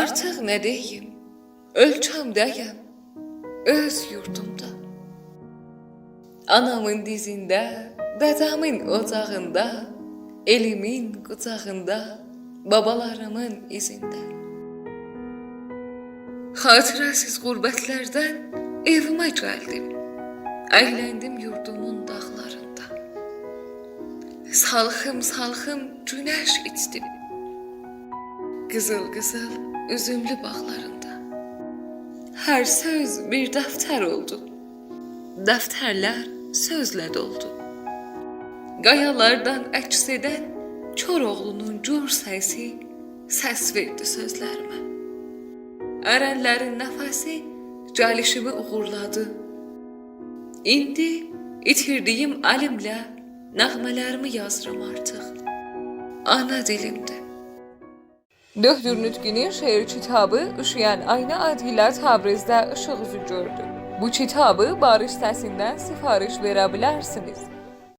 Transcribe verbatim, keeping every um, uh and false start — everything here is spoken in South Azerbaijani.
آرتیق نه دئییم، اؤلکه‌مده‌یم، اؤز یوردومدا. آنامین دیزینده، دده‌مین اوجاغیندا، ائلیمین قوجاغیندا، بابالاریمین ایزینده. خاطره‌سیز غربتلردن ائویمه گلدیم. اَیلندیم یوردومون داغلاریندا. سالخیم-سالخیم گونش ایچدیم. قیزیل-قیزیل اوزوملو باغلاریندا. هر سؤز بیر دفتر اولدو. دفترلر سؤزله دولدو. قایالاردان عکس ائدن کوراوغلونون گور سسی سس وئردی سؤزلریمه. ارنلرین نفسی گلیشیمی اوغورلادی. ایندی ایتیردیگیم علیمله نغمه‌لریمی یازیرام آرتیق. آنا دیلیمده. دؤکتور نوطقی‌نین شعر کیتابی اوشویان آینا آدی ایله تبریزده ایشیق اوزو گؤردو. بو کیتابی باریش سسیندن سفارش وئره بیلرسینیز.